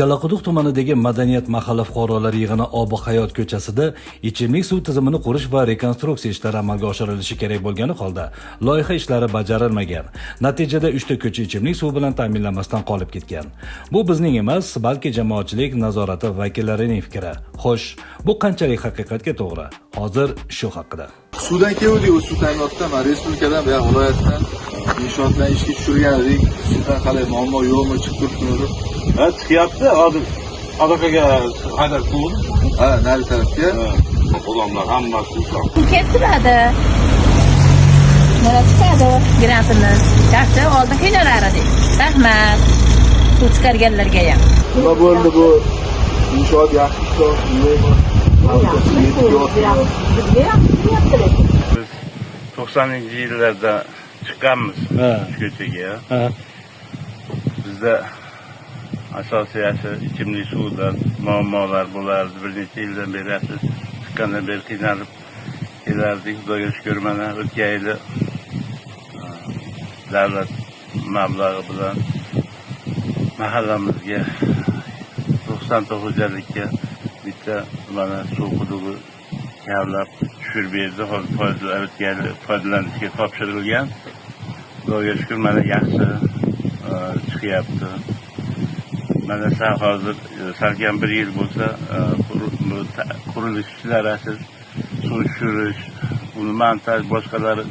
Jalaquduq tumanidagi Madaniyat mahalla fuqarolar yig'ini Obi Hayot ko'chasida ichimlik suv tizimini qurish va rekonstruksiya ishlari amalga oshirilishi kerak bo'lgani holda loyiha ishlari bajarilmagan. Natijada 3 ta ko'cha ichimlik suvi bilan ta'minlanmasdan qolib ketgan. Bu bizning emas, balki jamoatchilik nazorati vakillarining fikri. Xo'sh, bu qanchalik haqiqatga to'g'ri? Hozir shu haqida. Suvdan keldik, u suv ta'minotdan, mana respublikadan, bu viloyatdan inshootlarni ishga tushirgan edik. Suvdan qalay muammo yo'qmi, chiqib turibdimi? Ha, chiqyapti. Hozir aloqaga haydab qo'ydi. Ha, nari tarafga. Odamlar hammasi xursand. Kelib turadi. Mana chiqadi grantini. Yaxshi, oldin qiynalar edik. Rahmat. Suv chiqarganlarga ham. Nima bo'ldi bu? Inshoot yaxshi ishlayapti, yo'qmi? Bizga yaxshi kelyapti lekin. Biz 90-yillarda chiqqanmiz shu ko'chaga. Bizda asosiy ichimlik suvidan muammolar bo'lardi. Bir necha yildan beri chiqqandan beri qiynalib kelardik. Xudoga shukur, mana o'tgan yili davlat mablag'i bilan mahallamizga 90 ta xo'jalikka bitta mana suv qudug'i kavlab tushirib berdi. Hozir foydalanishga topshirilgan. Xudoga shukur, mana yaxshi chiqyapti. Mana sal hozir salkam bir yil bo'lsa qurilish ishlari, suv tushirish, uni montaj boshqalari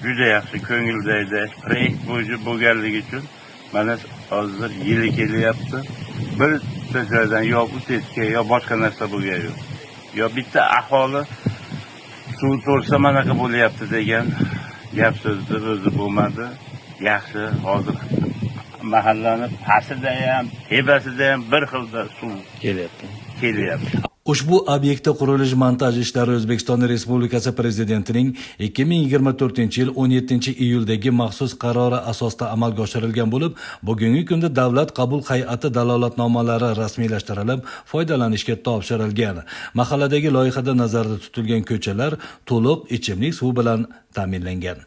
juda yaxshi, ko'ngildagi proyekt bo'yicha bo'lganligi uchun mana hozir yili kelyapti. Bitta joydan yo утечка, yo boshqa narsa bo'lgani yo'q. Yo bitta aholi suv to'lsa manaqa bo'lyapti degan gap so'zni o'zi bo'lmadi. Yaxshi, hozir mahallani pastida ham, tepasida ham bir xilda suv kelyapti. Kelyapti. Ushbu obyektda qurilish montaj ishlari O'zbekiston Respublikasi Prezidentining 2024-yil 17-iyuldagi maxsus qarori asosida amalga oshirilgan bo'lib, bugungi kunda davlat qabul hay'ati dalolatnomalari rasmiylashtirilib, foydalanishga topshirilgan. Mahalladagi loyihada nazarda tutilgan ko'chalar to'liq ichimlik suvi bilan ta'minlangan.